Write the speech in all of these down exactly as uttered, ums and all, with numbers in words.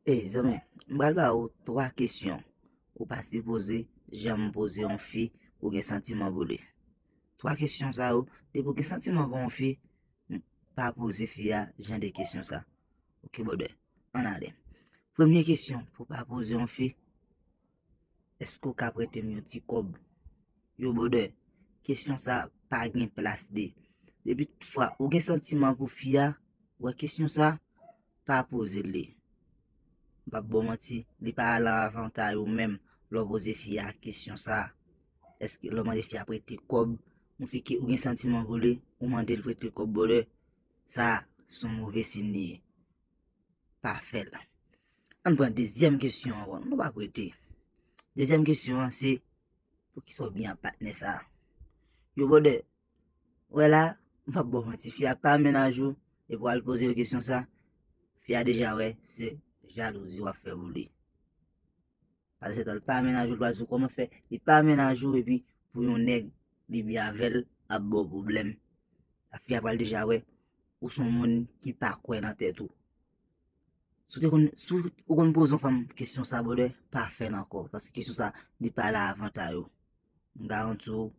Ey, zanmi, m pral ba ou twa kesyon ou pa sipoze janm poze yon fi ou gen santiman pou li. Twa kesyon sa yo, depi ou gen santiman pou yon fi, pa poze fi a jan de kesyon sa. Ok, brother, ann ale. Premye kesyon pou pa poze yon fi, èske w ka prete m yon ti kòb? Yo, brother, kesyon sa pa gen plas li. Depi tout fwa ou gen santiman pou fi a, wè kesyon sa, pa poze li. M p ap ba w manti, li pa lan avantay ou menm lè w poze fi a kesyon sa. Èske lè w mande fi a prete kòb, yon fi ke ou gen santiman pou li, ou mande l prete kòb, brother, sa se yon move siy li ye. Pa fè l. Ann pran dezyèm kesyon an, nou pa prete. Dezyèm kesyon an se, poukisa w byen ap patnè sa? Yo, brother, wè la, m p ap ba w manti, fi a pa mennaj ou, epi w al poze l kesyon sa, fi a deja wè se jalouzi w ap fè pou li. Pandan se tan, li pa mennaj ou, li pral di w kòman fè, li pa mennaj ou, epi pou yon nèg li byen avè l ap ba w pwoblèm. Fi a pral deja wè ou se yon moun ki pa kwè nan tèt ou. Si w te konn, si w konn poze yon fanm kesyon sa, brother, pa fè l ankò, paske kesyon sa, li pa la avantay ou. M garanti w,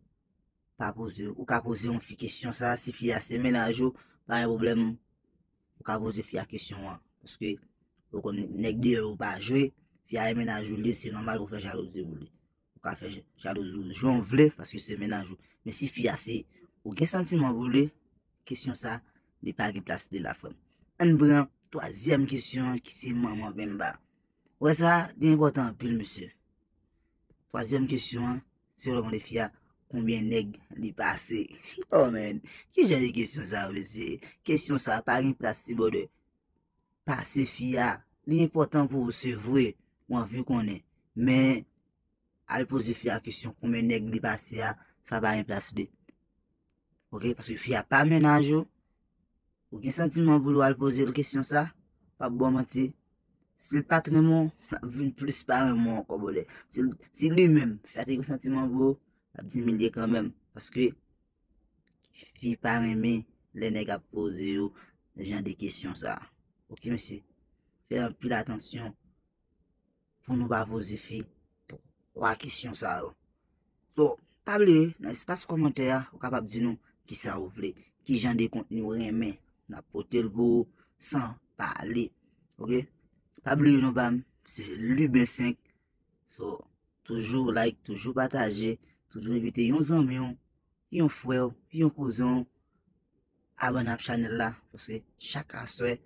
pa poze, ou ka poze yon fi kesyon sa, si fi a se mennaj ou, pa gen pwoblèm, ou ka poze fi a kesyon an. Paske, ou konn nèg deyò yo pa jwe, fi a e mennaj ou li ye, se nòmal ou fè jalouzi pou li. Ou ka fè jalouzi ou jan w vle, paske se mennaj ou. Men si fi a se, ou gen santiman pou li, kesyon sa, li pa gen plas li la, frè m. Ann pran twazyèm kesyon an ki se manman Bemba. Wè sa, li enpòtan anpil, mesye. Twazyèm kesyon an, se lè w mande fi a konbyen nèg li pase. Oh man, ki jan de kesyon sa, mesye? Kesyon sa pa gen plas li, brother. Pase fi a, li enpòtan pou ou, se vre, ou anvi konnen. Men, al poze fi a kesyon konbyen nèg li pase a, sa pa gen plas li. Ok, paske fi a pa mennaj ou, ou gen santiman pou li, w al poze l kesyon sa, p ap ba w manti. Si l pa t renmen w, l ap vin plis pa renmen w ankò, brother. Si, si li menm, fi a te gen santiman pou ou, l ap dimilye kanmenm. Paske fi pa renmen lè nèg ap poze yo jan de kesyon sa. Ok, mesye? Fè anpil atansyon pou nou pa poze fi twa kesyon sa yo. So, pa bliye, nan espas kòmantè a, ou kapab di nou kisa ou vle, ki jan de kontni ou renmen, n ap pote l pou ou san pale. Ok? Pa bliye non pa m, se Luben senk. So, toujou like, toujou pataje, toujou envite yon zanmi w, yon frè w, yon kouzen w, abòne ak chanèl la, paske chak aswè,